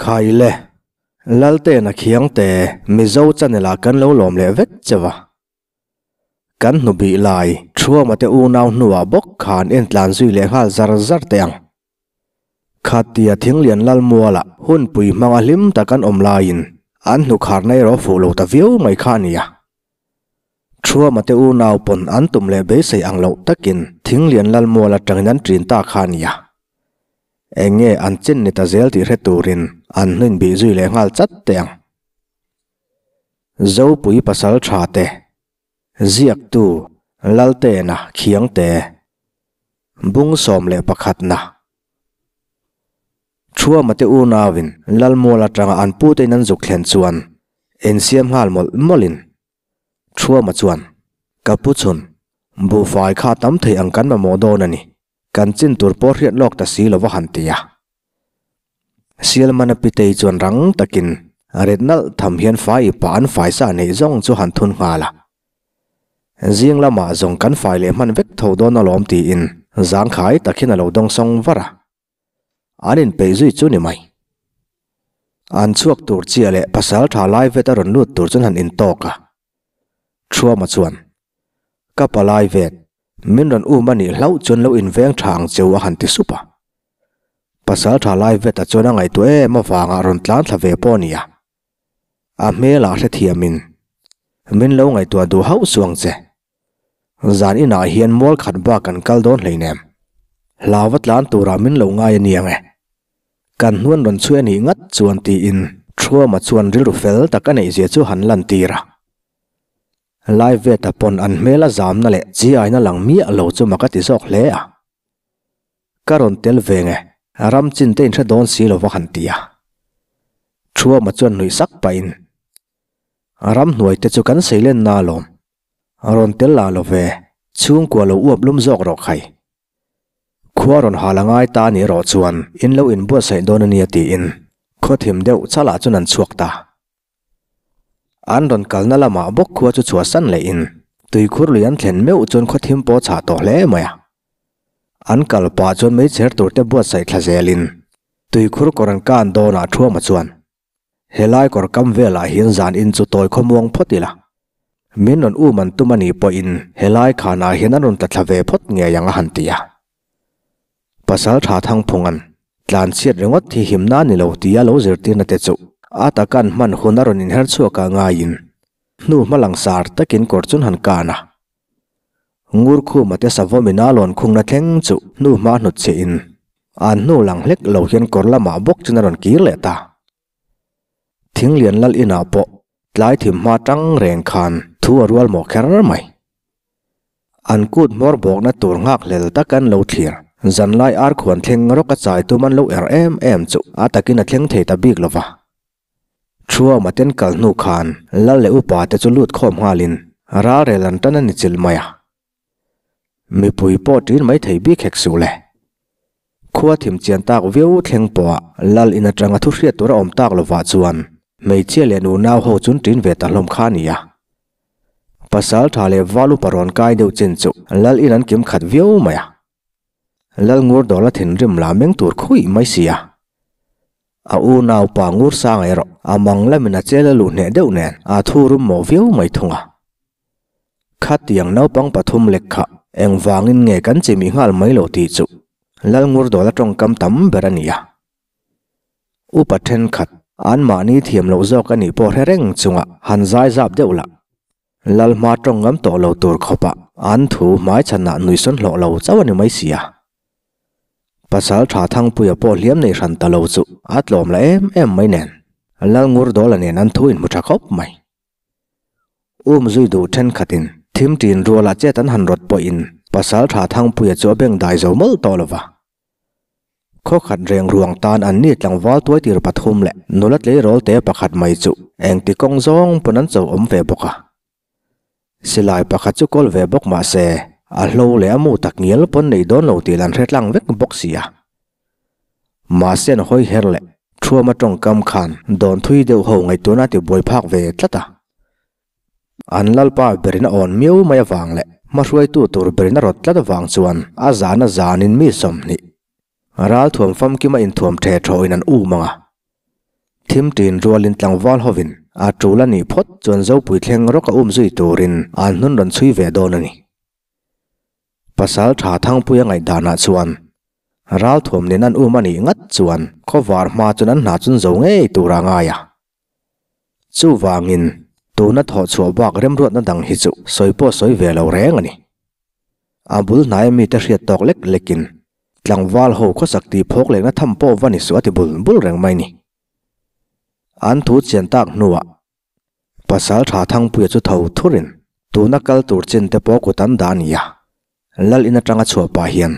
Khai le, Laltena Khiangte Mizo channel ah kan lo lawm leh vek cheu a. Kan hnu bih lai Thuama te unau hnuah bawk khan en tlan zui leh nghal zar zar teh ang. Khatia Thinglian Lalmuala hunpui hmanga hlim tak an awm laiin an hnu kharna erawh fuh lo ta viau mai kha a nia. Thuama te unau pawn an tum leh beisei ang loh takin Thinglian Lalmual atangin an ṭin ta kha a nia. Eng nge an chin ni ta zel tih hre turin an hnuin bih zui leh nghal chat teh ang. Zopui pasal tha te, ziaktu Laltena Khiangte, Bung 11 na. Thuama te unauin Lalmual atanga an pute in an zuk thlen chuan insiam nghal mawlh mawlhin Thuama chuan, Ka pu chhun, buhfai kha tam thei ang kan mamawh dawn a ni. Kan chin tur pawh hriat lawk ta si lova han ti a. Sialmana Pitei chuan rang takin ret nalh tham hian fai ipa an fai sa neih zawng chu han thun nghal a. Zing lamah zawng kan fai leh hman vek tho dawn alawm tiin zangkhai tak hian a lo dawngsawng var a. An inpeih zui chu ni mai. An chhuak tur chiah leh pasal tha lai vet a rawn lut tur chuan han intawk a. Thuama chuan, Ka palai vet, min rawn um a nih hlauh chuan lo inveng tha ang cheu a han ti sup a. Pasal tha lai vet a chuan a ngaihtuah em avanga rawn tlan thla ve pawh a nia. A hmelah hrethiamin, Min lo ngaihtuah duh hauh suh ang che. Zan inah hian mual khat bak kan kal dawn hleinem. Hlauva tlan turah min lo ngai a niang e. Kan hnuan rawn chhui a nih ngat chuan tiin Thuama chuan rilru fel tak a neihzia chu han lantir a. Laiveta pawn an hmel a zamna leh chi aina lang miah lo chu mak a ti zawk hle a. Ka rawn tel ve nge, ram chin te inhre dawn si lova han ti a. Thuama chuan nuih sak pahin, Ramhnuai te chu kan seilenna alawm. Rawn tel la lo ve, chhungkua lo uap lum zawk rawh khai. Khua rawn hal a ngai ta ni erawh chuan in lo inbuatsaih dawn a nia tiin khaw thim deuh chalah chuan an chhuak ta. An rawn kalna lamah bawk khua chu chhuahsan lehin tuikhur lui an thlen meuh chuan khaw thim pawh chhah tawh hle mai a. An kal pah chuan meichher turte buatsaih thla zelin tuikhur kawr an kan dawnah Thuama chuan Helai kawr kam velah hian zan in chu tawi khawmuang phawt ila. Min rawn um an tum a nih pawhin helai khanah hian an rawn tla thla ve phawt ngei ang a han ti a. Pasal tha Thangphunga'n tlanchhiat ringawt hi himna a ni lo tia lo zirtirna te chu a takan hman hun a rawn inher chhuak ah ngaiin hnu hma langsar takin kawr chun han kan a. Ngurkhuma te savawmin a lawn khungna thleng chu hnu hma hnut chhiahin an hnu lang hlek lo hian kawr lamah bawk chuan a rawn kir leh ta. Thinglian lal inah pawh tlai thim hma tang reng khan thu a rual mawh kher mai. An kut hmawr bawkna tur nghak hlel tak an lo thlir. Zanlai arkhuan thleng rawk a chai tum an lo er em em chu a takin a thleng thei ta bik lova. Thuama ten kal hnu khan lal leh upa te chu lut khawm nghalin ralrel an tan a ni chilh mai a. Mipui pawh ṭin mai thei bik hek suh le. Khua thim chian tak viau thleng pawha lal in aṭanga thu hriat tur a awm tak lovah chuan hmeichhia leh nunau ho chun ṭin ve ta hlawm kha a ni a. Pasal ṭha leh val upa rawn kai deuh chin chu lal in an kim khat viau mai a. Lal ngur dawla thinrim lah meng tur khuih mai si a. A unau pa ngur sang erawh a mang lamin a chel a luh hneh deuh nen a thu rum mawh viau mai thung a. Khatiang naupang pathum lek kha engvangin nge kan chimih nghal mai lo tih chu Lal ngur dawla tawngkam tam ber a ni a. Upa thenkhat anmahni thiam loh zawk a nih pawh hre reng chunga han zai zap deuh lah. Lalhma tawng ngam tawh lo tur khawpah an thu hmaichhanah nuihsawn hlawh lo chauh a ni mai si a. Pasal tha Thangpuia pawh hliam nei hran ta lo chu a tlawm la em em mai nen Lalngurdawla nen an thu inhmu tha khawp mai. Um zui duh thenkhatin thim tin rualah chet an han rawt pawhin Pasal tha Thangpuia chu a beng dai zo mawlh tawh lo va. Khaw khat reng ruang tan an ni tlangval tuai tir pathum leh nula tleirawl te pakhat mai chu engti kawng zawng pawn an cho awm ve bawk a. Silai pakhat chu kawl ve bawk mah se a hlo leh a mu tak ngial pawn nei dawn lo tih an hre tlang vek bawk si a. Mahse an hawi her leh Thuama tawngkam khan dawn thui deuh ho ngaihtuahna a ti buai phak ve tlat a. An lalpa berin a awn miau mai avang leh hmahruaitu tur berin a rawt tlat avang chuan a zan a zanin mi 20 ralthuam famkima inthuam the thawhin an um ang a. Thim ṭin rualin tlangval hovin a ṭul a nih phawt chuan Zopui thleng rawk a um zui turin an hnun rawn chhui ve dawn a ni. Pasal ṭha Thangpuia ngaihdanah chuan ralthuam nen an um a nih ngat chuan khawvar hma chuan an hna chun zo ngei tur a ngai a. Chuvangin tuna thawh chhuah bak remruatna dang hi chu sawi pawh sawi ve lo reng a ni. A bul hnaia mite hriat tawk lek lekin tlangval ho khawsak tih phawk lehna tham pawh va ni suh a ti bul bul reng mai ni. An thu chian tak hnuah Pasal tha Thangpuia chu tho thurin tuna kal tur chin te pawh kut an dah a ni a, Lal in atanga chhuah pah hian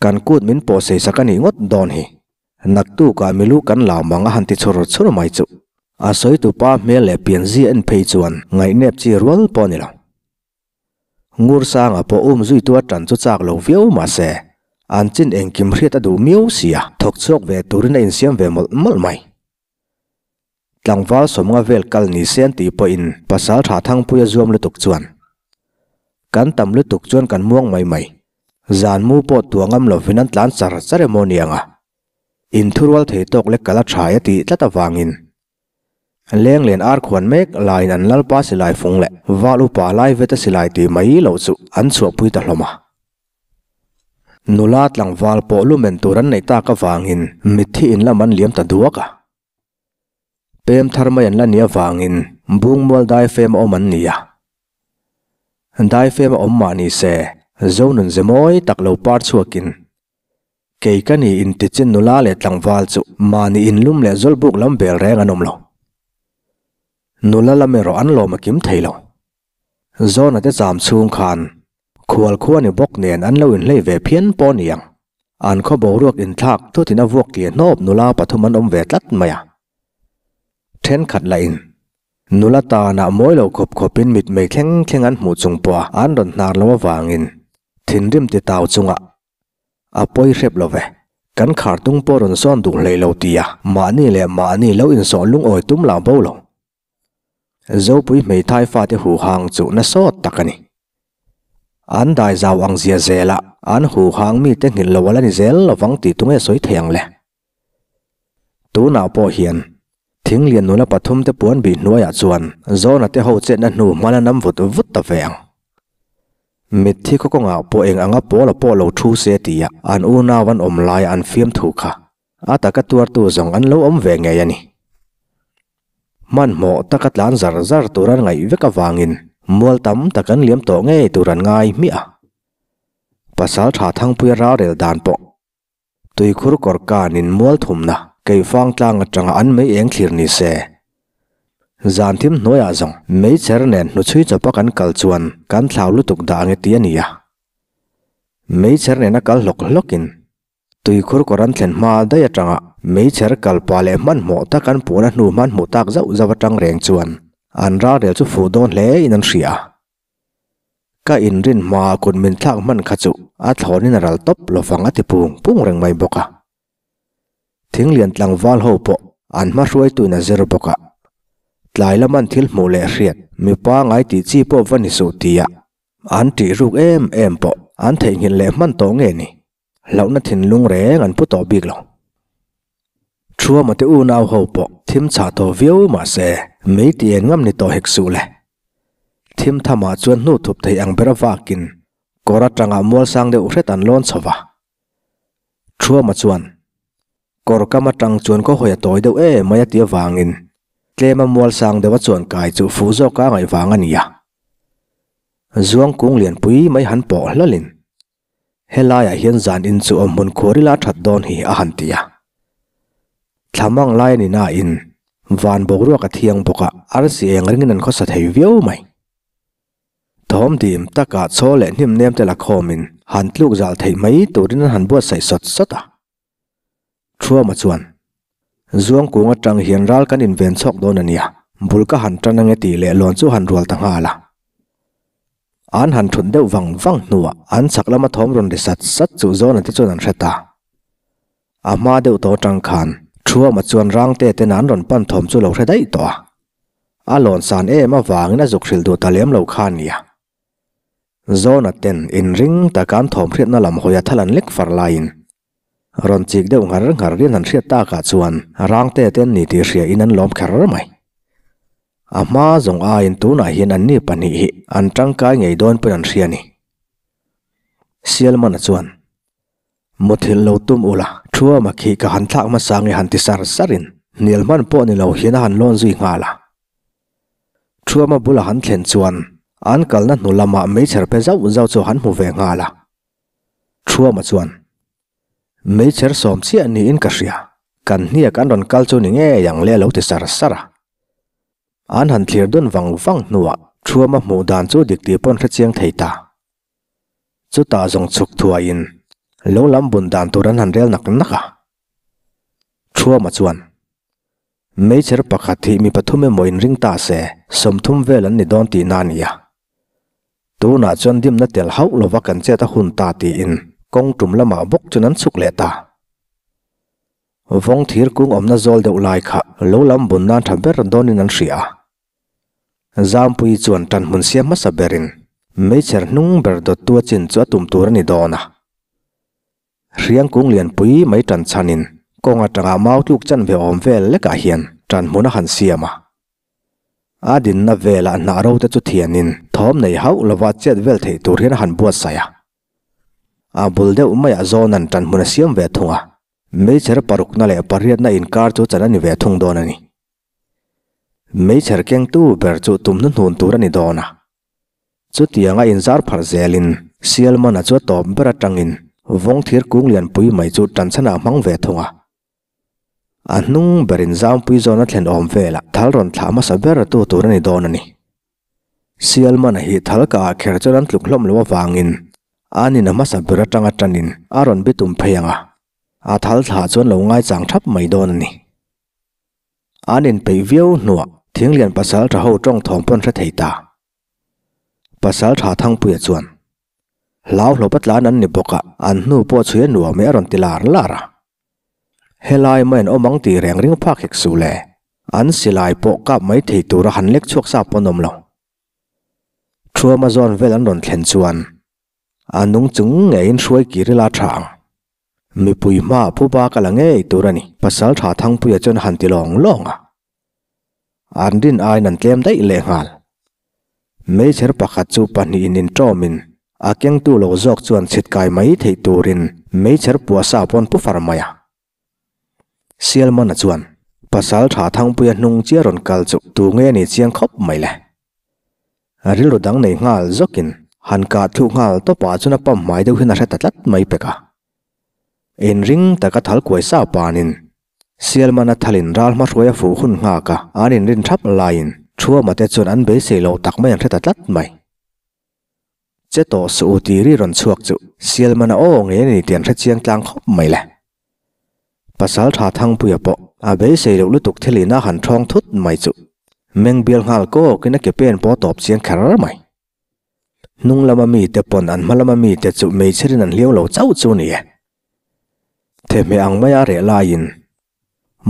kan kut min pawh sei sak a nih ngawt dawn hi. Naktukah milu kan lau mang a han ti chhur chhur mai chu. A sawitupa hmel leh pianzia en phei chuan ngaihnep chi rual pawh a ni lo. Ngur sanga pawh um zuitu a tan chu chak lo viau mahse, an chin engkim hriat a duh miau sia, thawk chhuak ve turin a insiam ve mawlh mawlh mai. Tlangval sawmnga vel kal ni se an tih pawhin pasal tha Thangpui a zuam lutuk chuan, Kan tam lutuk chuan kan muang mai mai, zan mu pawh tuah ngam lovin an tlan char char emaw niang a, inthurual thei tawk lek kal a tha e tih tlat avangin Lenglen ar khuan mek laiin an lalpa silai fung leh val upa lai veta silai tih mai loh chu an chhuahpui ta hlawm a. Nula tlangval pawh lumen tur an neih tak avangin mitthi in lam an liam ta duak a. Pem thar mai an la ni avangin bungmual daifem a awm an ni a. Daifem a awm mah ni se Zonun ze mawi tak lo par chhuakin Kei ka ni intichin nula leh tlangval chu mahni inlum leh zawlbuk lam vel reng an awm lo. Nula lam erawh an lawm a kim thei lo. Zawna te cham chhung khan khual khua ni bawk nen an lo inhlei ve phian pawh ni ang. An khaw boruak inthlak thutin a vuak tliah hnawp nula pathum an awm ve tlat mai a. Thenkhat lahin nula tanah mawi lo khawp khawpin mitmei thleng thleng an hmuh chung pawha an rawn hnar lo avangin thinrim titau chungah A pawi hrep lo ve. Kan khar tung pawh rawn sawn duh hlei lo tia mahni leh mahni lo insawh lungawi tum lah bo lo. Zopui hmeithai fate huhang chu na sawt tak a ni. An dai zau ang zia zela an huhang mite nghilh lo a la ni zel lovang tih tunge sawi thei ang le. Tunah pawh hian Thinglian nula pathum te puan bih hnuaiah chuan Zawna te ho chetna hnu hmana nam vut vut ta ve ang. Mitthi khaw kawngah pawh eng anga pawl a pawh lo thu se tia an unau an awm laia an fiam thu kha a taka tuartu zawng an lo awm ve ngei a ni. Hmanhmawh taka tlan zar zar tur an ngaih vek avangin mual tam tak an liam tawh ngei tur an ngai hmiah a. Pasal tha Thangpuia ralrel dan pawh Tuikhur kawr kanin mual thumna keifang tlang atanga an mei eng thlir ni se. Zan thim hnuaiah zawng meichher nen hnuchhui chawpa kan kal chuan kan thlau lutuk dah ang e ti a ni a. Meichher nena kal hlawk hlawkin tuikhur kawr an thlen hma daih atanga meichher kal pah leh hmanhmawh tak an puhna hnu hmanhmawh tak zauh zauh atang reng chuan an ralrel chu fuh dawn hle in an hria a. Ka inrin hmaah kut min thlak hman kha chu a thlawnin a ral tawp lovang a ti pung pung reng mai bawk a. Thinglian tlangval ho pawh an hma hruaituin a zir bawk a. Tlai laman thil hmuh leh hriat mipa ngai tih chi pawh va ni suh tia an tih ruk em em pawh an theihnghilh leh hman tawh nge ni? Hlauhna thinlung reng an pu tawh bik lo. Thuama te unau ho pawh thim chhah tawh viau mah se, mei ti en ngam ni tawh hek suh le. Thim thamah chuan hnu thup thei ang ber avakin kawr atanga mual sang deuh hret an lawn chho va. Thuama chuan, Kawr kam atang chuan khaw hawi a tawi deuh em mai a ti avangin tlema mual sang deuh a chuan kai chu fuh zawk a ngaih vang a ni a. Zuang kung lianpui mai han pawh hlawlin Helaiah hian zan in chu awm hmun khuar ila that dawn hi a han ti a. Thlamang lai a ni nain van boruak a thiang bawk a, arsi eng ringin an khawsa thei viau mai. Thawm dim takah chaw leh hnim nem te la khawmin han tluk zal theih mai turin an han buatsaih sawt sawt a. Thuama chuan, Zuangkung atang hian ral kan inven chhawk dawn a nia, bul ka han tan ange tih leh lawn chu han rual ta nghal a. An han thut deuh vang vang hnuah an chhak lama thawm rawn ri sat sat chu Zawna te chuan an hre ta. A hma deuh tawh atang khan Thuama chuan Rangte ten an rawn pan thawm chu lo hre daih tawh a. A lawn san em avangin a zuk hrilh duh ta lem lo kha a nia. Zawna ten inring taka an thawm hriatna lam hawi a thal an lek far laiin. Rawn chik deuh nghar nghar rian han hriat takah chuan rangte te an ni tih hria in an lawm kher mai. A hma zawng aiin tunah hian anni pahnih hi an tangkai ngei dawn pawhin an hria a ni. Sialmana chuan, Muthilh lo tum ula, Thuama khi ka han thlak hmasa nge han ti sar sarin hnial hman pawh ni lo hian a han lawn zui nghal a. Thuama bula han thlen chuan an kalna hnu lamah meichher pe zauh zauh chu han hmu ve nghal a. Thuama chuan, Meichher sawm chiah niin ka hria, kan hniak an rawn kal chu ni ngei ang le a lo ti sar sar a. An han thlir dun vang vang hnuah Thuama hmuh dan chu dik tih pawn hrechiang thei ta. Chutah zawng chhuk thuaiin lo lam bun dan tur an han rel nak nak a. Thuama chuan, Meichher pakhat hi mi pathum emaw inring ta se, 30 vel an ni dawn tihna a ni a. Tunah chuan dimna tel hauh lova kan chet a hun ta tiin kawng tum lamah bawk chuan an chhuk leh ta. Vawng thir kung awmna zawl deuh lai kha lo lam bun nan tha ber dawnin an hria a. Zampui chuan tanhmun siam hmasa berin meichher hnung ber dawttu a chin chu a tum tur a ni dawn a. Hriang kung lianpui mai tan chhanin kawng atanga mau tluk chanve awm vel lekah hian tanhmun a han siam a. A dinna velah hnah ro te chu thianin thawm nei hauh lova chet vel theih tur hian a han buatsaih a. A bul deuh maiah zawnan tanhmun a siam ve thung a. Meichher parukna leh pariatna inkar chu chan a ni ve thung dawn a ni. Meichher kengtu ber chu tum hnuhnun tur a ni dawn a. Chutianga inzar pharh zelin Sialmana chu a tawp ber atangin vawng thir kung lianpui mai chu tanchhanah a hmang ve thung a. A hnung berin zampui zawn a thlen awm velah thal rawn thlah hmasa ber tu tur a ni dawn a ni. Sialmana hi thal kaah kher chuan an tluk hlawm lo avangin an in a hmasa ber atanga tanin a rawn bitum phei ang a, a thal thlah chuan lo ngaichang thap mai dawn a ni. An inpeih viau hnuah Thinglian pasal tha ho tawng thawm pawn hre thei ta. Pasal tha Thangpuia chuan, Hlau hlawpa tlan an ni bawk a, an hnu pawh chhui a nuam e a rawn ti lar lar a. Helai mai an awm ang tih reng ring phak hek suh le, an silai pawh kap mai thei tura han lek chhuak sa pawn awm lo. Thuama zawn vel an rawn thlen chuan a nung chung ngeiin hruai kir ila tha ang. Mipui hmaah phuba ka la ngei tur a ni, Pasal Tha Thangpuia chuan a han ti lawng lawng a. An rin aiin an tlem daih lehnghal. Meichher pakhat chu pahnihin inṭawmin a kengtu lo zawk chuan chhit kai mai theih turin meichher puahsa pawn pu far mai a. Sialmana chuan Pasal Tha Thangpuia hnung chiah rawn kal chu tu nge ni chiang khawp mai le. Rilru dang nei nghal zawkin han kah thluh nghal tawpah chuan a pam hmai deuh hian a hre ta tlat mai pek a. Inring taka thal kuai sa panin Sialmana thalin ral hmahruai a fuh hun nghak a, an inrin thap laiin Thuama te chuan an beisei loh tak mai an hre ta tlat mai. Che tawh suh u tih ri rawn chhuak chu Sialmana aw ngei a ni tih an hre chiang tlang khawp mai le. Pasal tha Thangpuia pawh a beisei loh lutuk thil ina han thawng thut mai chu meng bial nghal kawkin a ke pen pawh a tawp chiang kher mai. Hnung lama mite pawn an hma lama mite chu meichherin an hliau lo chauh chu ni e. Thehmeh ang maia reh laiin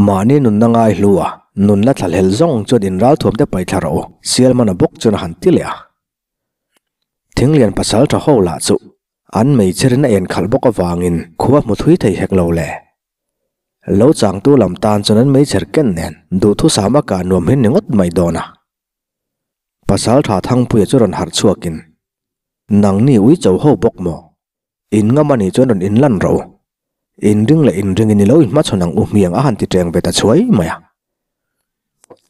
mahni nunna ngai hlu a, nunna thlahlel zawng chuan inralthuam te paih thla rawh u, Sialmana bawk chuan a han ti leh a. Thinglian pasal tha ho lah chu an meichherin a en khalh bawk avangin khua hmu thui thei hek lo le. Lo changtu lam tan chuan an meichher ken nen duhthusam a kah nuam hi ni ngawt mai dawn a. Pasal tha Thangpuia chu rawn harh chhuakin, Nangni ui cho ho bawk maw? In ngam anih chuan rawn inlan rawh u. Inring leh inringin i lo inhmachhawn ang u hmiang a han ti teng ve ta chhuai mai a.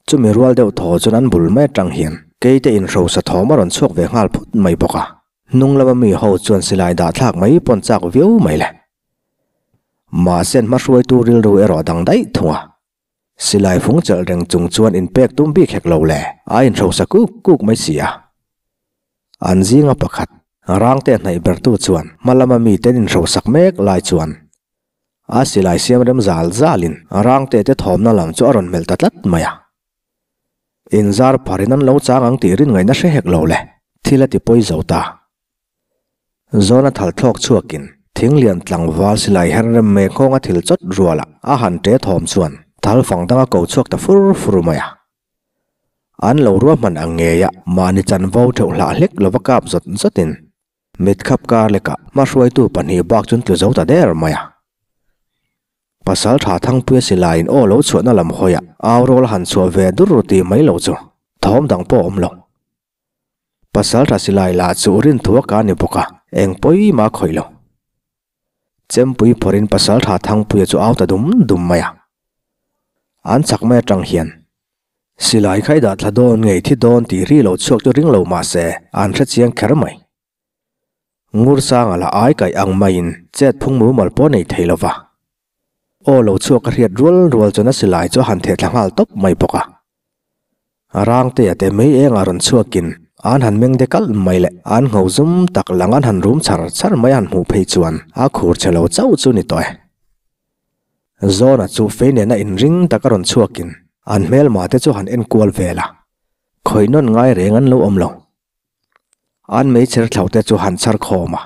Chumi rual deuh thaw chuan an bul mai atang hian keite inhrosa thawm a rawn chhuak ve nghal phut mai bawk a. Hnung lama mi ho chuan silai dah thlak mai pawn chak viau mai le. Mahse an hmahruaitu rilru erawh dang daih thung a. Silai fung chelh reng chung chuan inpek tum bik hek lo le, a inhrosa kuk kuk mai si a. An zinga pakhat, rangte hnaih bertu chuan hma lama miten inhrosak mek lai chuan a silai siam rem zal zalin rangte te thawmna lam chu a rawn melh ta tlat mai a. Inzar pharin an lo chang ang tih rin ngaihna hre hek lo le, thil a ti pawi zo ta. Zawna thal thlawk chhuakin thinglian tlangval silai her rem mai nghawnga thil chawt ruala a han ṭe thawm chuan thal fang danga ko chhuak ta fur fur mai a. An lo ruahman ang ngeia mahni chanvo theuh hlah hlek lova kap zawt zawtin mitkhap kar lekah hmahruaitu pahnih bak chuan tlu zo ta der mai a. Pasalṭha Thangpuia silaiin aw lo chhuahna lam hawiah au rawl a han chhuah ve dur ru tih mai lo chu thawm dang pawh a awm lo. Pasalṭha silai lah chu rin thu a ka ni bawk a, eng pawi mah a khawih lo. Chempui phawrhin Pasalṭha Thangpuia chu au ta dum dum mai a. An chak mai aṭang hian silai kha i dah thla dawn ngei thi dawn tih ri lo chhuak chu ring lo mah se an hre chiang kher mai. Ngursanga la ai kaih ang maiin chet phung mumal pawh nei thei lo va. Aw lo chhuak a hriat rual rual chuan a silai chu a han theh thla nghal tawp mai bawk a. Rangtea te mei engah rawn chhuakin an han meng de kalh mai leh an ngho zum tak lang an han rum char char mai a han hmuh phei chuan a khur che lo chauh chu ni tawh e. Zawna chu fei nena inring tak a rawn chhuakin an hmelma te chu han enkual vel a, khawih nawn ngai reng an lo awm lo. An meichher thlo te chu han chhar khawm a.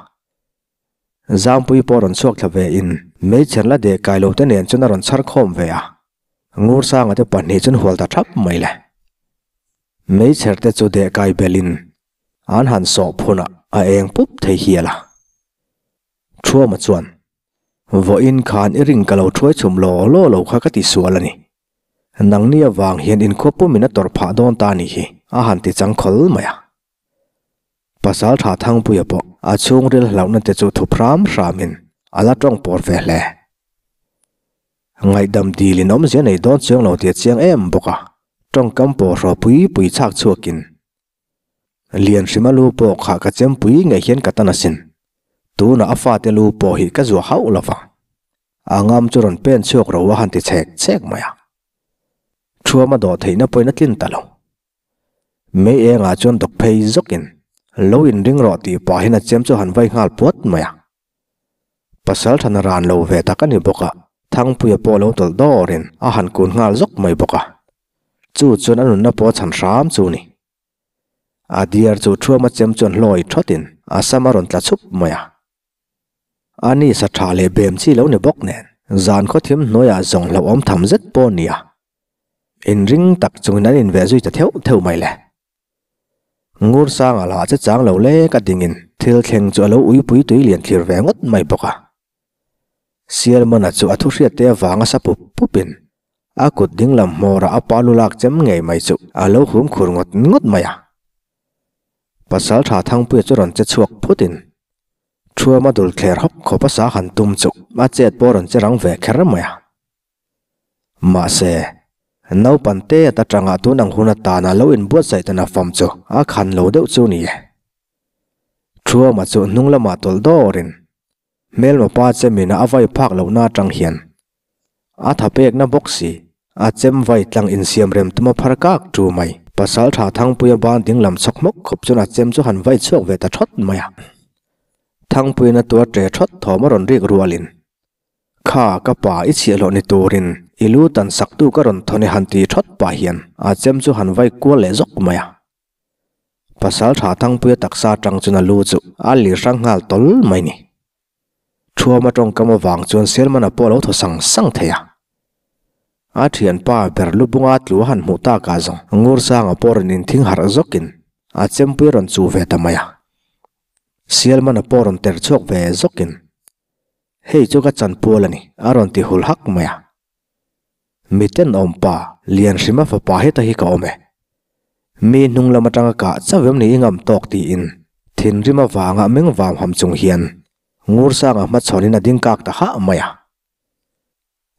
Zangpui pawh rawn chhuak thla ve in meichher la deh kai lo te nen chuan a rawn chhar khawm ve a. Ngursanga te pahnih chuan hual ta thap mai le. Meichher te chu deh kai bel in an han sawh phun a, a eng pup thei hial a. Thuama chuan, Vawiin khan i ring ka lo thuai chhum law law lo kha ka ti sual a ni. Nangni avang hian inkhua pumin a tawrh phah dawn ta ni hi, a han ti chang khawl mai a. Pasal tha Thangpuia pawh a chhungril hlauhna te chu thup hram hramin a la tawng pawr ve hle. Ngaihdam dilin awmzia nei dawn chuang lo tih a chiang em bawk a, tawngkam pawh hraw pui pui chhak chhuakin Lian hrima lu pawh kha ka chempui ngei hian ka tan asin. Tunah a fate lu pawh hi ka zuah hauh lo vang. A ngam chu rawn pen chhuak ro a han ti chhek chhek mai a. Thuama dawh theihna pawhin a tlin ta lo. Mei engah chuan dawk phei zawkin lo inring rawh tih pahin a chem chu han vai nghal puat mai a. Pasal thana ran lo ve tak a ni bawk a, Thangpuia pawh lo tawlh dawrin a han kun nghal zawk mai bawk a. Chu chuan a nunna pawh a chhan hram chu ni. A diar chu thuama chem chuan hlawi thawtin a sam a rawn tla chhup mai a. A ni sa tha leh bem chi lo ni bawk nen zan khaw thim hnuaiah zawng hlauhawm tham zet pawh a ni a. Inring tak chungin an inveh zui ta theuh theuh mai le. Ngursanga lah che chang lo lek a dingin thil thleng chu a lo uipui tui lian thlir ve ngawt mai bawk a. Sialmana chu a thuhriat te avanga sa pup pupin a kut dinglam hmawrah a pa lu lak chem ngei mai chu a lo hum khur ngawt ngawt mai a. Pasal tha Thangpuia chu rawn che chhuak phutin Thuama dul thler hawk khawp a sa han tum chu a chet pawh rawn che rang ve kher mai a. Mahse, naupan te ata tanga tun ang hun atana lo inbuatsaih tan a fam chu a khan lo deuh chu ni e. Thuama chu hnung lamah tawlh dawrin Hmelma pa chemina a vai phak lohna atang hian a tha pekna bawk si, a chem vai tlang insiam rem tuma phar kak tu mai. Pasal tha Thangpuia ban ding lam chhawk hmawk khawp chuan a chem chu han vai chhuak ve ta thawt mai a. Thangpuiin a tua ṭe thawt thawm a rawn rik rualin, Kha ka pa i chhiahhlawh ni turin i lu tan saktu ka rawn thawn i han ti thawt pah hian a chem chu han vai kual leh zawk mai a. Pasal tha Thangpuia taksa atang chuan a lu chu a lir hrang nghal tawl mai ni. Thuama tawngkam avang chuan Selmana pawh a lo thaw sang sang thei a. A thianpa ber lu bunga tlu a han hmuh takah zawng Ngursanga pawh rawn inthing harh zawkin a chempui a rawn chuh ve ta mai a. Sialmana pawh rawn ter chhuak ve zawkin, Hei chu ka chanpual a ni, a rawn ti hul hak mai a. Miten awmpa, Lianhrima fapa heta hi ka awm e. Mi hnung lam atanga kah chauh em ni i ngam tawk tiin thinrim avanga meng vam ham chung hian Ngursanga hmachhawnin a ding kak ta hah mai a.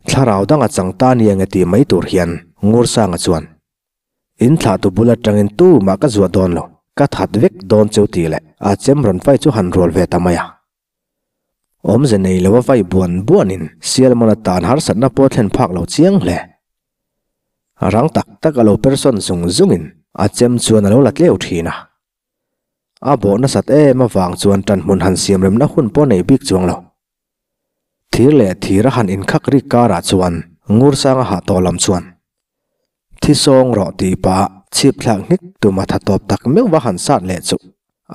Thlarau danga chang ta ni enge tih mai tur hian Ngursanga chuan, In thlahtu bul atangin tumah ka zuah dawn lo, ka that vek dawn cheu tih leh a chem rawn fai chu han rual ve ta mai a. Awmze nei lo a vai buan buanin Sialmana tan harsatna pawh thlen phak lo chiang hle. A rang tak tak a lo persawn zung zungin a chem chuan a lo la tleu thin a. A bawh nasat em avang chuan tanhmun han siam remna hun pawh nei bik chuang lo. Thir leh thir a han inkhak rik karah chuan Ngursanga hah tawh lam chuan Thi sawng rawh tih pah chhip thlak hnik tuma tha tawp tak meuh va han sat leh chu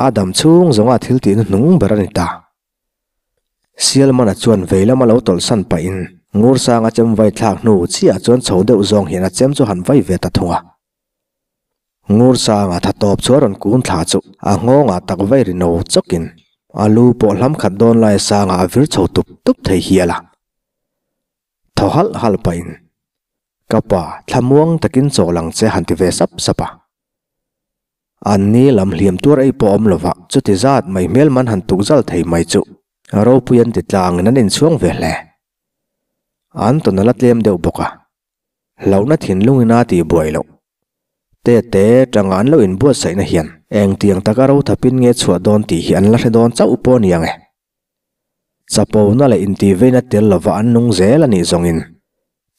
a dam chhung zawnga thil tihna hnung ber a ni ta. Sialmana chuan vei lama lo tawlh san pahin Ngursanga chem vai thlak hnu chiah chuan chho deuh zawng hian a chem chu han vai ve ta thung a. Ngursanga tha tawp chu a rawn kun thla chu a nghawngah tak vai ri no chawkin a lu pawh hlam khat dawn lai sangah a vir chho tup tup thei hial a. Thaw halh halh pahin, Ka pa, thlamuang takin chawl ang che han ti ve sap sap a. An ni lam hliam tuar ei pawh awm lova chuti zat mai hmel man han tuk zal thei mai chu ropui an ti tlangin an inchhuang ve hle. An tawn a la tlem deuh bawk a, hlauhna thinlungin a tih buai loh. Te te tanga an lo inbuatsaihna hian engtiang taka ro thapin nge chhuah dawn tih hi an la hre dawn chauh pawh a ni ang e. Chapona leh intihveina tel lova an nung zel a nih zawngin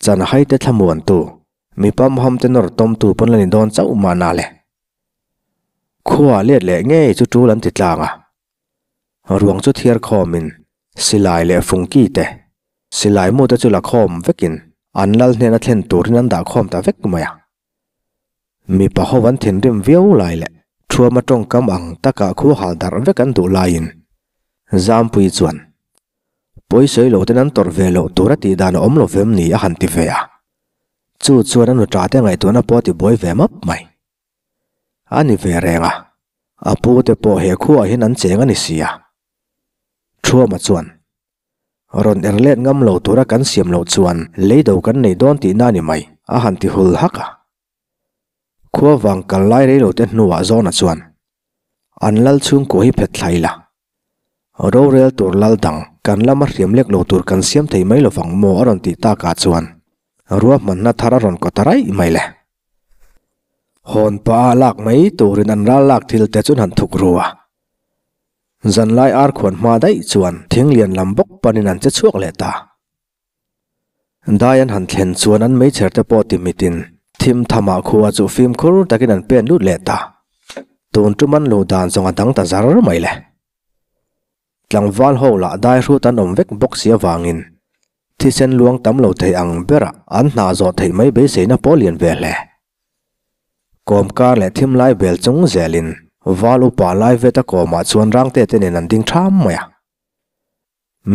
chanhaite thlamuantu, mi pamhamte nawr tawmtu pawn la ni dawn chauh mahna le. Khua let leh ngei chu tul an ti tlang a. Ruang chu thiar khawmin silai leh fungki te, silai mu te chu la khawm vekin an lal hnena thlen turin an dah khawm ta vek mai a. Mipa ho an thinrim viau lai leh Thuama tawngkam ang takah khu hal darh vek an duh laiin Zampuii chuan, Pawisawi lo ten an tawrh ve loh tur a tih dan a awm lo vem ni a han ti ve a. Chu chuan a nuṭa te ngaihtuahna pawh a ti buai ve map mai. A ni ve reng a, a pu te pawh he khuaah hian an cheng a ni si a. Thuama chuan, Rawn er let ngam lo tura kan siam loh chuan leido kan nei dawn tihna a ni mai, a han ti hul hak a. Khua vang kal lai rei lo te hnuah Zawna chuan, An lal chhungkua hi phet thlai la. Rorel tur lal dang kan lama hriam lek lo tur kan siam thei mai lovang maw a rawn tih takah chuan ruahmanna thar a rawn kaw ta raih mai le. Hawn pah a lak mai turin an ral lak thil te chuan han thuk ru a. Zanlai ar khuan hma daih chuan thinglian lam bawk panin an che chhuak leh ta. Dai an han thlen chuan an meichher te pawh ti mitin thim thamah khua chu fimkhur takin an pen lut leh ta. Tun tum an luh dan zawng a dang ta zar mai le. Tlangval ho lah dai hrut an awm vek bawk si avangin thisen luang tam lo thei ang berah an hna zawh theih mai beiseina pawh lian ve hle. Kawmkar leh thim lai bel chung zelin val upa lai veta kawmah chuan rangte te nen an ding ṭham mai a.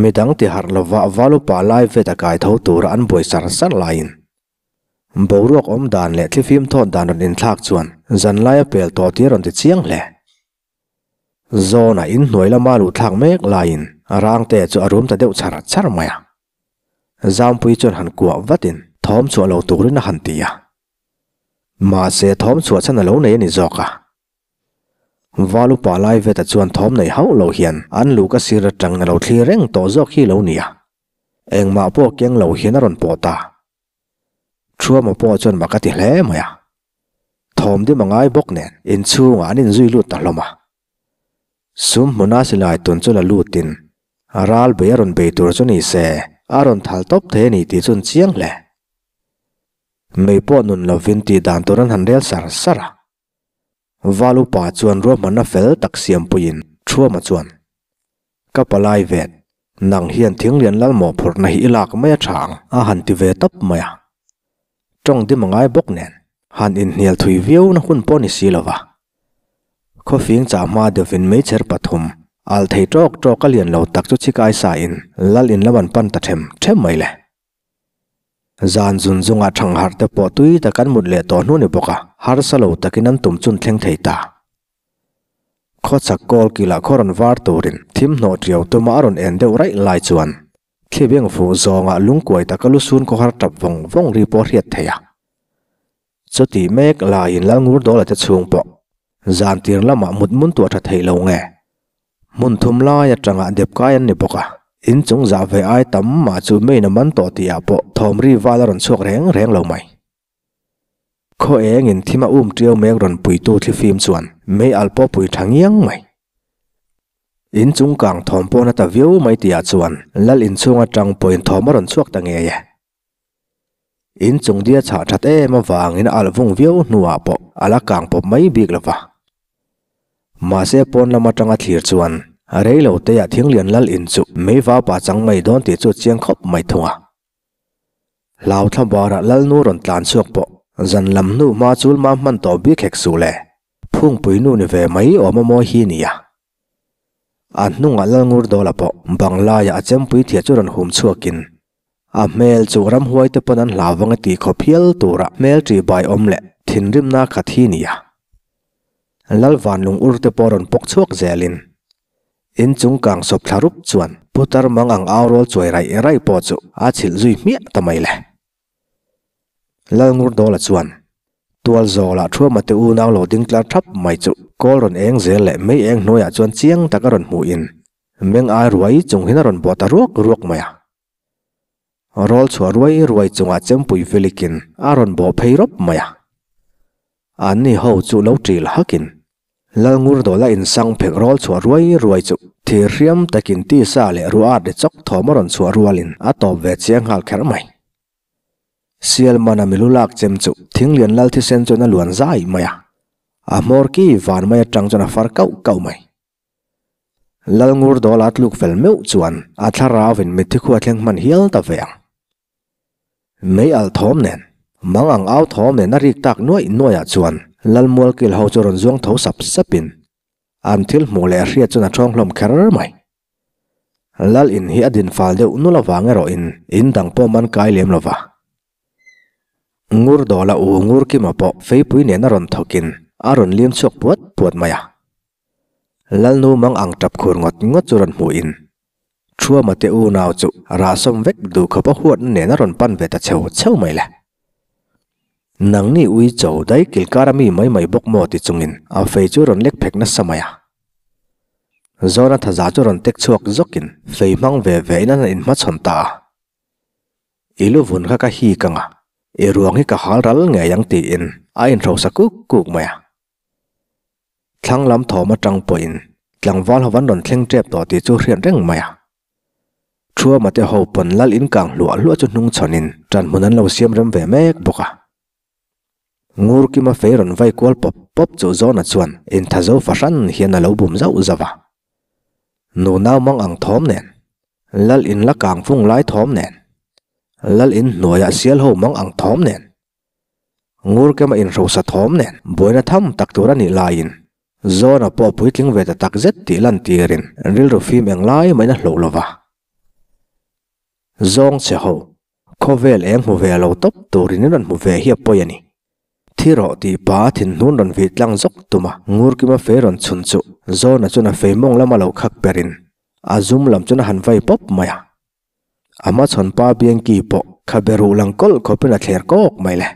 Midang ti harh lova val upa lai veta kai tho tura an buai sar sar laiin boruak awm dan leh thlifim thawt dan rawn inthlak chuan zanlai a pel tawh tih a rawn ti chiang hle. Zawna inhnuai lama luh thlak mek laiin rangte chu a rum ta deuh char char mai a. Zampui chuan han kuah vatin thawm chhuah lo turin a han ti a. Mahse thawm chhuah chhan a lo nei a ni zawk a. Val upa lai veta chuan thawm nei hauh lo hian an luh ka sir atangin a lo thlir reng tawh zawk hi lo ni a. Engmah pawh keng lo hian a rawn pawh ta. Thuama pawh chuan mak a ti hle mai a. Thawm dim a ngai bawk nen inchhungah an inzui lut ta hlawm a. Sum hmuna silai tun chu la lutin a ral bei a rawn bei tur chu ni se a rawn thal tawp thei a ni tih chu an chiang hle. Mei pawh nun lovin tih dan tur an han rel sar sar a. Val upa chuan ruahmanna fel tak siampuiin Thuama chuan, Ka palai vet, nang hian thinglian lal mawhphurhna hi i lak mai a tha ang a han ti ve tawp mai a. Tawng dim a ngai bawk nen, han inhnial thui viau na hun pawh ni si lova. Khawfing chah hma deuhin meichher pathum, alh thei tawk tawk a lian lo tak chu chikai sa in lal in lam an pan ta them them mai le. Zan zun zungah thangharh te pawh tui tak an mut leh tawh hnu ni bawk a, harsa lo takin an tum chun thleng thei ta. Khawchhak kawl kilah khaw rawn var turin thim hnawh tiau tuma a rawn en deuh raih lai chuan thlibeng fuh zawngah lungkuai taka lusun khawhar tap vawng vawng ri pawh a hriat thei a. Chutih mek laiin Lalngur Dawla te chhung pawh zan tir lamah mut mun tuah tha theih lo nge? Hmun thum lai atanga dep kai an ni bawk a, in chung zah ve ai tam mah chu main a man tawh tih ah pawh thawm ri val a rawn chhuak reng reng lo mai. Khaw engin thim a um tiau mek rawn puitu thlifim chuan mei al pawh pui tha ngiang mai. In chung kang thawm pawh na ta viau mai tih ah chuan lal inchhung atang pawhin thawm a rawn chhuak ta ngei e. In chung dia chhah that em avangin a alh vung viau hnuah pawh a la kang pawp mai bik lo va. Mahse pawn lam atanga thlir chuan rei lo teiah thinglian lal in chu mei vapa chang mai dawn tih chu chiang khawp mai thung a. Hlauthla barah lalnu rawn tlan chhuak pawh zan lam hnu hma chul mam hman tawh bik hek suh le, phungpui nu ni ve mai awm a mawi hi nia. A hnungah Lalngur Dawla pawh banglaiah a chempui thiah chu rawn hum chhuakin a hmel chu ramhuai te pawn an hlau vang a tih khawp hial tura hmel ṭih bai awm leh thinrimna khat hi nia. Lalvanlung ur te pawh rawn pawk chhuak zelin. In chung kang sawp thla rup chuan putar mang ang au rawl chuai raih raih pawh chu a chhilh zui hmiah ta mai le. Lalngurdawla chuan tual zawlah Thuama te unau lo ding tlar thap mai chu kawl rawn eng zel leh mei eng hnuaiah chuan chiang tak a rawn hmuhin meng ai ruai chung hian a rawn bawh ta ruak ruak mai a. Rawl chhuah ruai ruai chungah chempui velikin a rawn bawh phei rawp mai a. Anni ho chu lo ṭil hakin Lalngurdawla insang phek rawl chhuah ruai ruai chu thir hriam takin tisa leh ruah ri chawk thawm a rawn chhuah rualin a tawp ve chiang nghal kher mai. Sialmana milu lak chem chu Thinglian Lal thisen chuan a luan zai mai a, a hmawr ki van mai atang chuan a far kauh kauh mai. Lalngurdawla tluk fel meuh chuan a thlarauin mitthi khua thleng hman hial ta ve ang. Mei alh thawm nen, mang ang au thawm nen a rik tak nuaih nuaihah chuan Lalmualkil ho chu rawn zuang tho sap sapin an thil hmuh leh hriat chuan a thawng hlawm kher mai. Lal in hi a din fal deuh nul avang erawhin in dang pawh man kai lem lo va. Ngurdawla u Ngurkima pawh feipui nen a rawn thawkin a rawn lim chhuak puat puat mai a. Lalnu mang ang tap khur ngawt ngawt chu rawn hmuhin Thuama te unau chu rahsawm vek duh khawp a huatna nen a rawn pan ve ta cheu cheu mai le. Nangni ui cho dai kilkar a mi mai mai bawk maw ti chungin a fei chu rawn lek phek nasa mai a. Zawna thaza chu rawn tek chhuak zawkin fei hmang ve ve in an han inhmachhawn ta a. I lu vun kha ka hik ang a, i ruang hi ka hal ral ngei ang tiin a inhrosa kuk kuk mai a. Thlang lam thawm atang pawhin tlangval ho an rawn thleng tep tawh tih chu hriat reng mai a. Thuama te ho pawn lal in kang hluah hluah chu hnung chhawnin ṭan hmun an lo siam rem ve mek bawk a. Ngurkima fei rawn vai kual pawp pawp chu Zawna chuan inthazo fahran hian a lo bum zauh zauh a. Nunau mang ang thawm nen, lal in la kang fung lai thawm nen, lal in hnuaiah sial ho mang ang thawm nen, Ngurkema inhrosa thawm nen buaina tham tak tur a nih laiin Zawna pawh puitling ve ta tak zet tih lantirin rilru fim eng lai mahin a hloh lo va. Zawng che ho, khawvel eng hmu ve lo tawp turin in rawn hmu ve hi a pawi a ni. Thi rawh tih pa thinhnun rawn vih tlang zawk tuma Ngurkima fei rawn chhun chu Zawna chuan a fei mawng lama lo khak perin a zum lam chuan a han vai pawp mai a. A hmachhawn pa Bianchi pawh khabe ruh lang kawlh khawpin a thler kawk mai le.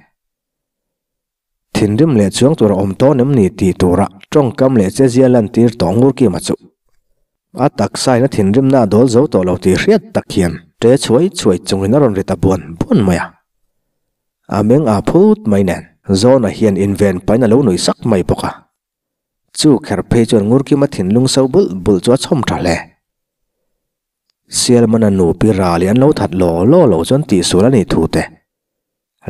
Thinrim leh chuang tur a awm tawn em ni tih tura tawngkam leh chezia lantir tawh Ngurkima chu a taksain a thinrimna a dawl zo tawh lo tih hriat tak hian ṭe chhuai chhuai chungin a rawn ri ta buan buan mai a. A meng aa phut mai nen Zawna hian inven pahin a lo nuih sak mai bawk a. Chu kher phei chuan Ngurkima thinlung so bulh bulh chu a chhawm ṭha hle. Sialmana nupi ral i an lo that law law lo chuan tihsual a nih thu te.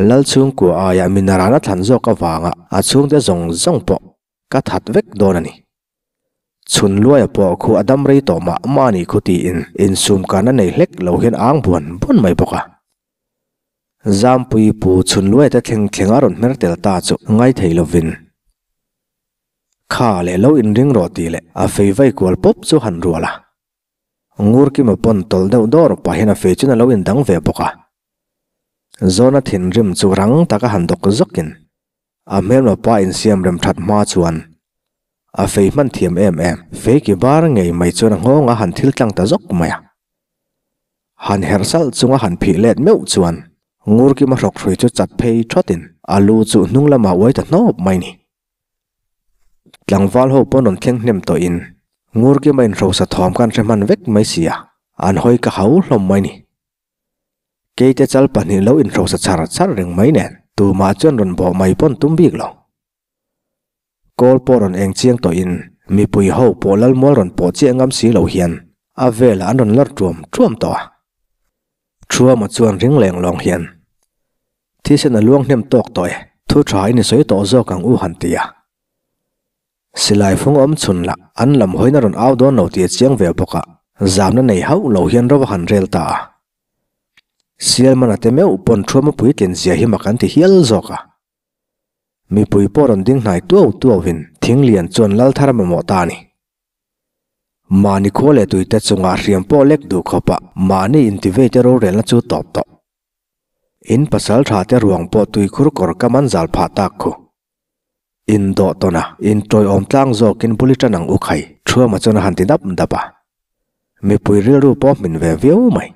Lal chhungkua aia minaran a thlan zawk avanga a chhungte zawng zawng pawh ka that vek dawn a ni. Chhun luaia pawh khu a dam rei tawh mah mah a nih khu tiin insum karna nei hlek lo hian a ang buan buan mai bawk a. Zampui pu chhun luaia te thleng thleng a rawn hmer tel ta chu ngaithei lovin kha leh lo inring rawh tih leh a fei vai kual pawp chu han rual a. Ngurkima pawn tawlh deuh dawr pah hian a fei chuan a lo indang ve bawk a. Zawna thinrim chu rang taka han dawk zawkin a hmelma pa insiam rem that hma chuan a fei hman thiam em em. Fei ki bar ngei mai chuan a nghawng a han thil tlang ta zawk mai a. Han herh salh chunga han phih let meuh chuan Ngurkima hrawk hrui chu chat phei thawtin a lu chu hnung lamah uai ta hnawp mai ni. Tlangval ho pawn rawn thleng hnem tawhin Ngurkima inhrosa thawm khan hre hman vek mai si a, an hawi ka hau hlawm mai ni. Keite chal pahnih lo inhrosa char char reng mai nen tumah chuan rawn bawh mai pawn tum bik lo. Kawl pawh rawn eng chiang tawhin mipui ho pawh lalmual rawn pawh chiah ngam si lo hian a velah an rawn lawr tuam tuam tawh a. Thuama chuan ring leng lawng hian Thisen a luang hnem tawk tawh e, thu tha in i sawi tawh zawk ang u han ti a. Silai fung awm chhun lah an lam hawiin a rawn au dawn lo tih a chiang ve bawk a, zamna nei hauh lo hian ro a han rel ta a. Sialmana te meuh pawn thuama puitlin zia hi mak an ti hial zawk a. Mipui pawh rawn ding hnai tuau tuauin Thinglian chuan lal thar a mamawh ta a ni. Mahni khua leh tuite chungah hriam pawh lek duh khawpah mahni intiveite rorelna chu tawp tawh. In pasal tha te ruang pawh tuikhur kawr kam an zal phah tak khu. In dawh tawn a, in tawiawm tlang zawkin buli tan ang u khai, Thuama chuan a han ti dap dap a. Mipui rilru pawh hmin ve viau mai.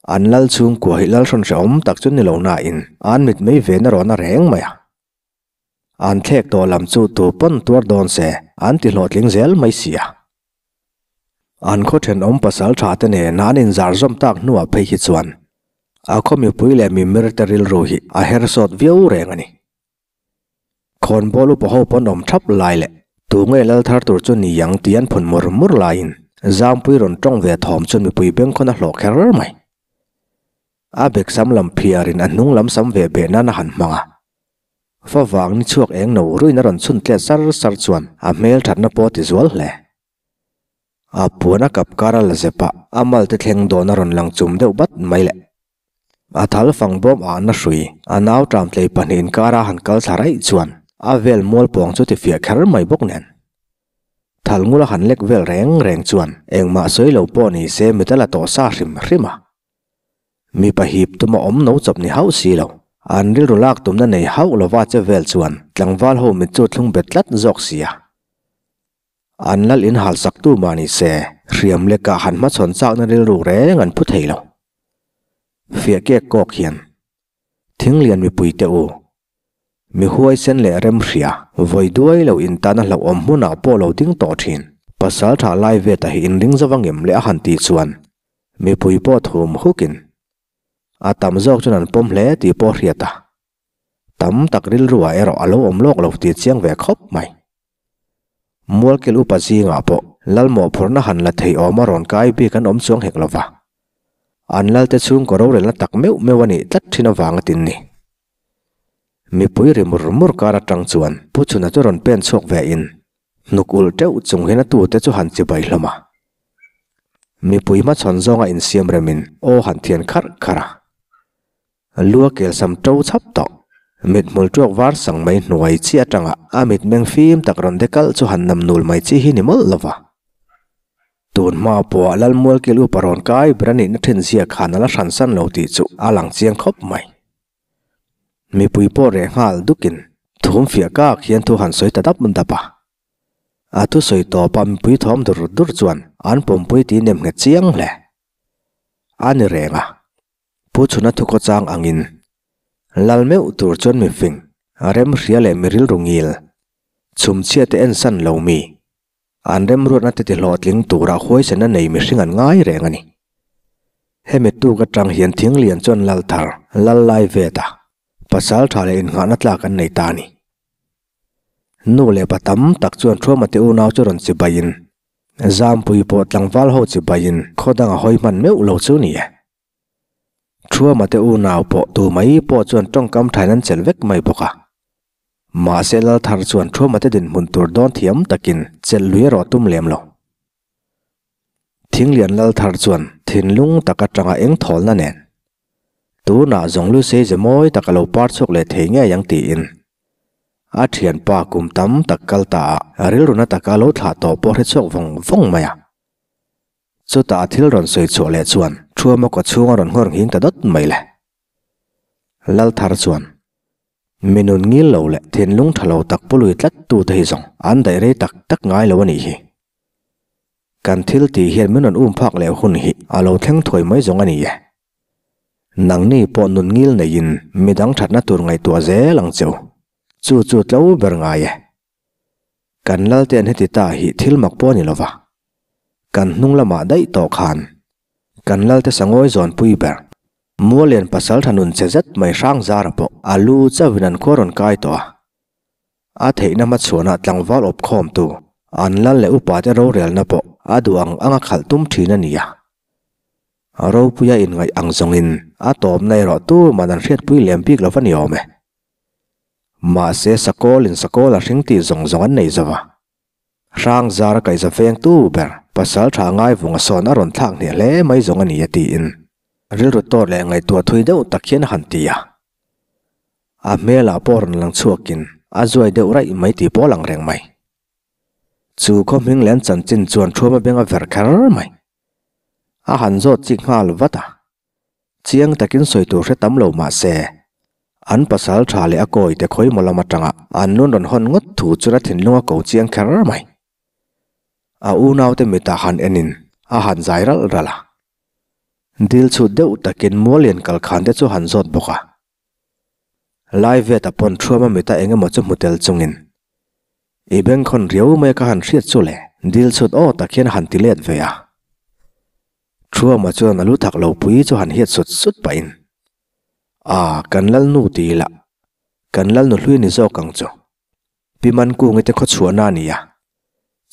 An lal chhungkua hi lal hrawn hrehawm tak chu ni lo nain an mit mei ve na rawn a reng mai a. An thlek tawh lam chu tu pawn tuar dawn se an ti hlawhtling zel mai si a. An khaw thenawm pasal tha te nen an inzar zawm tak hnuah phei hi chuan a khaw mipui leh mimir te rilru hi a her sawt viau reng a ni. Khawnbawl upa ho pawn awm thap lai leh tu nge lal thar tur chu ni ang tih an phun mur mur laiin Zangpui rawn tawng ve thawm chu mipui bengkhawn a hlawh kher mai. A bek sam lam phiarin a hnung lam sam ve beh nan a han hmang a. Favang ni chhuak eng no ruin a rawn chhun tlet sar sar chuan a hmel thatna pawh a ti zual hle. A puan a kap kar a la zep a, a mal te thleng dawn a rawn lang chum deuh bat mai le. A thal fang bawm ahna hrui a nau tram tlei pahnihin kara han kal thla raih chuan a vel mual pawng chu ti fiah kher mai bawk nen. Thal ngula han lek vel reng reng chuan engmah sawi lo pawh ni se mit a la tawh sa hrim hrim a. Mipa hip tuma awm no chawp ni hauh si lo. An rilru lak tumna nei hauh lova che vel chuan tlangval ho mit chu thlung bet tlat zawk si a. An lal in hal sak tu mah ni se, hriam leka han hmachhawn chakna rilru reng an phu thei lo. Fiah kek kawk hian, Thinglian mipui te u, mi huaisen leh rem hria, vawi duai lo in tana hlauhawm hmunah pawh lo ding tawh thin, pasal tha lai ve ta hi in ring zova ngem leh a han tih chuan mipui pawh thum hukin a tam zawk chuan an pawm hle tih pawh hriat a. Tam tak rilruah erawh a lo awm lawk lo tih chiang ve khawp mai. Mualkil upa zingah pawh Lalmawhphurhna han la thei awma rawn kai bik an awm chuang hek lo va. An lalte chhungkaw rorelna tak meuh meuh a nih tlat thin avanga tin ni. Mipui ri mur mur kar atang chuan Pu Chhuna chu rawn pen chhuak ve in hnuk ulh teuh chung hian a tute chu han chibai hlawm a. Mipui hmachhawn zawnga insiam remin aw han thian kharh kharh a. Lua kel sam to chhap tawh. Mithmul tuak var sang mai hnuai chi atanga a mitmeng fim tak rawn de kalh chu han nam nul mai chi hi ni mawlh lova. Tun hma pawh Lalmual kil upa rawn kai ber a nihna thin zia khan a la hran san lo tih chu a lang chiang khawp mai. Mipui pawh reh nghal dukin thum fiah kak hian thu han sawi ta dap dap a. A thusawi tawpa mipui thawm dur dur chuan an pawmpui tih nem nghet chiang hle. A ni reng a. Pu Chhuna thukaw chang angin lal meuh tur chuan mi fing, rem hria leh mi rilru ngil, chhumchhia te en san lo mi, an remruatna te ti hlawhtling tura huaisena nei mihring an ngai reng a ni. Hemi tuk atang hian Thinglian chuan lal thar, lal lai vet a, pasal tha leh innghahna tlak an nei ta a ni. Nu leh pa tam tak chuan Thuama te unau chu rawn chibaiin, Zampui pawh tlangval ho chibaiin khaw dang a hawi hman meuh lo chu ni e. Thuama te unau pawh tu mai pawh chuan tawngkam thain an chelh vek mai bawk a. Mahse Lalthar chuan Thuama te dinhmun tur dawn thiam takin chelh lui erawh tum lem lo. Thinglian Lalthar chuan thinlung tak atanga eng thawlna nen tunah zawng Lusei ze mawi tak a lo par chhuak leh thei ngei ang tiin a thianpa kum tam tak kal ta a rilruna taka lo thlah tawh pawh hre chhuak vawng vawng mai a. Chutah a thil rawn sawi chhuah leh chuan Thuama kaw chhung a rawn nghawr nghing ta dawt mai le. Lalthar chuan Mi nun ngil lo leh thinlung tha lo tak pului tlat tu te hi zawng an daih rei tak tak ngai lo a nih hi. Kan thil tih hian min rawn um phak leh hun hi a lo thleng thuai mai zawng a ni e. Nangni pawh nun ngil neiin midang thatna tur ngaihtuah zel ang che u. Chu chu tlo ber ngai e. Kan Lalte an heti ta hi thil mak pawh a ni lova. Kan hnung lamah daih tawh khan kan Lalte sangawi zawnpui ber Mualian pasal tha nun che zet mai hrang zara pawh a lu chauhin an khua rawn kai tawh a. A theihna hmachhuanah tlangval awp khawmtu an lal leh upate rorelna pawh a duh ang anga khalh tum thin a ni a. Ropuia inngaih ang zawngin a tawpna erawh tuman an hriatpui lem bik lo va ni awm e. Mahse sakawlin sakawl a hring tih zawng zawng an nei zo va. Hrang zara kaihza vengtu ber pasal tha ngaivunga sawn a rawn thlak hneh hle mai zawng a ni a tiin rilru tawt leh ngaihtuah thui deuh tak hian a han ti a. A hmelah pawh rawn lang chhuakin a zuai deuh raih mai tih pawh a lang reng mai. Chu khaw hming leh an chanchin chuan Thuama beng a ver kher mai. A han zawt chik nghal vat a. Chiang takin sawi tur hre tam lo mah se, an pasal tha leh a kawi te khawi maw lam atanga an nun rawn hawn ngawt thu chuan a thinlung a ko chiang kher mai. A unaute mitah han enin a han zai ralh ralh a. Dil chhut deuh takin Muallian kal khan te chu han zawt bawk a. Laiveta pawn Thuama mita eng emaw chu hmu tel chungin, I bengkhawn riau mai ka han hriat chu le, dil chhut aw tak hian a han ti let ve a. Thuama chuan a lu thak lo pui chu han hiat sut sut pahin, A, kan lalnu ti ila, kan lalnu hlui ni zawk ang chu. Pi Mankungi te khaw chhuahna a ni a,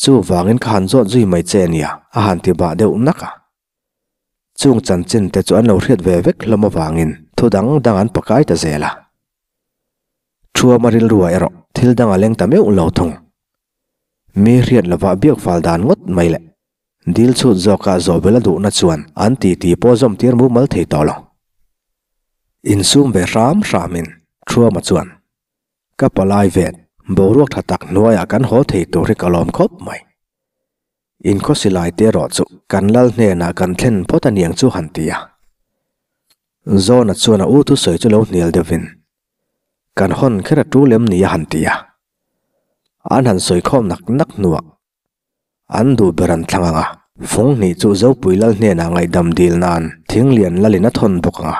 chuvangin ka han zawt zui mai che a nia, a han ti bah deuh nak a. Chung chanchin te chu an lo hriat ve vek hlawm avangin thu dang dang an pakai ta zel a. Thuama rilrua erawh thil dang a leng ta meuh lo thung. Mi hriat lovah biak fal dan ngawt mai le. Dil chhut zawkah zawhbel a duhna chuan an titi pawh zawm tir mumal thei tawh lo. Insum ve hram hramin Thuama chuan, Ka palai vet, boruak tha tak hnuaiah kan haw thei tur hi ka lawm khawp mai. Inkhawsilai te erawh chu kan lal hnenah kan thlen phawt a niang chu han ti a. Zawna chuan a u thusawi chu lo hnial deuhin, Kan hawn kher a tul em ni a han ti a. An han sawi khawm nak nak hnuah an duh ber an thlang ang a, fung hnih chu Zopui lal hnenah ngaihdam dil nan Thinglian lalin a thawn bawk ang a,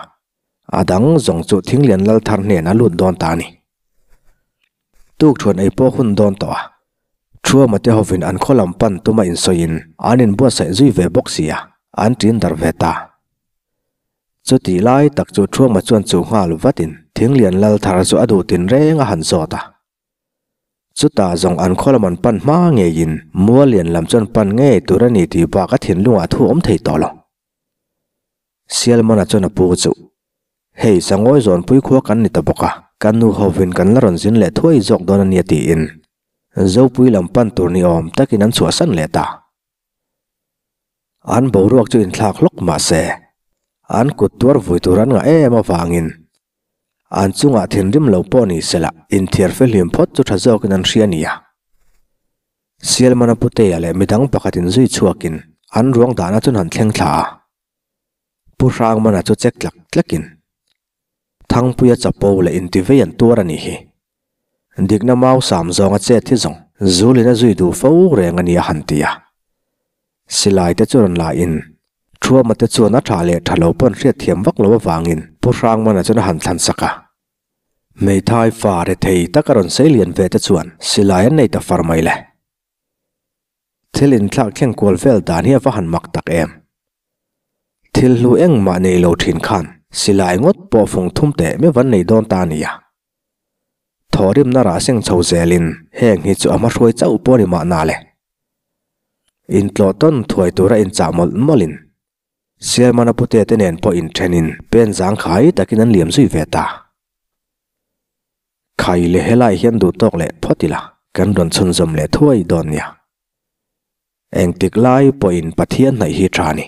a dang zawng chu Thinglian lal thar hnenah a lut dawn ta a ni. Tuk thuan ei pawh hun dawn tawh a, Thuama te hovin an khaw lam pan tuma insawiin an inbuatsaih zui ve bawk si a, an ṭin darh ve ta. Chutih lai tak chu Thuama chuan chuh nghal vatin Thinglian lal thar chu a duh tinreng a han zawt a. Chutah zawng an khaw lam an pan hma ngeiin Muallian lam chuan pan ngei tur a ni tih bak a thinlungah thu awm thei tawh lo. Sialmana chuan a pu chu, Hei, Sangawi zawnpui khua kan ni ta bawk a, ka nu hovin kan la rawn zin leh thuai zawk dawn a nia tiin Zopui lam pan tur ni awm takin an chhuahsan leh ta. An boruak chu inthlak hlawk mah se, an kut tuar vui tur an ngah em avangin an chungah thinrim lo pawh ni sela inthiar fehlim phawt chu tha zawkin an hria nia. Sialmana Putea leh midang pakhat inzui chhuakin an ruang dahna chuan han thleng thla a. Pu Hrangmana chu chek tlak tlakin Thangpuia chapo leh intivei an tuar a nih hi. Dikna mau sam zawnga chet hi zawng Zulin a zui duh fo reng a ni a han ti a. Silai te chu rawn la in Thuama te chuan a tha leh tha lo pawn hriatthiam vak lo avangin Pu Hrangmana chuan a han thlan sak a. Hmeithai fa rethei tak a rawn sei lian ve te chuan silai an nei ta far mai le. Thil inthlak thleng kual vel dan hi a va han mak tak em. Thil hlu engmah nei lo thin khan silai ngawt pawh fung thum teh meuh an nei dawn ta a nia. Thawhrimna rah seng chho zelin heng hi chu a hmahruai chauh pawh a ni mahna le. Intlawh tawn thuai tura inchah mawlh mawlhin Sialmana pute te nen pawh inthenin pen zangkhai takin an liam zui ve ta. Khai leh helai hian duh tawk leh phawt ila kan rawn chhunzawm leh thuai dawn nia. Engtik lai pawhin Pathian hnaih hi tha ni.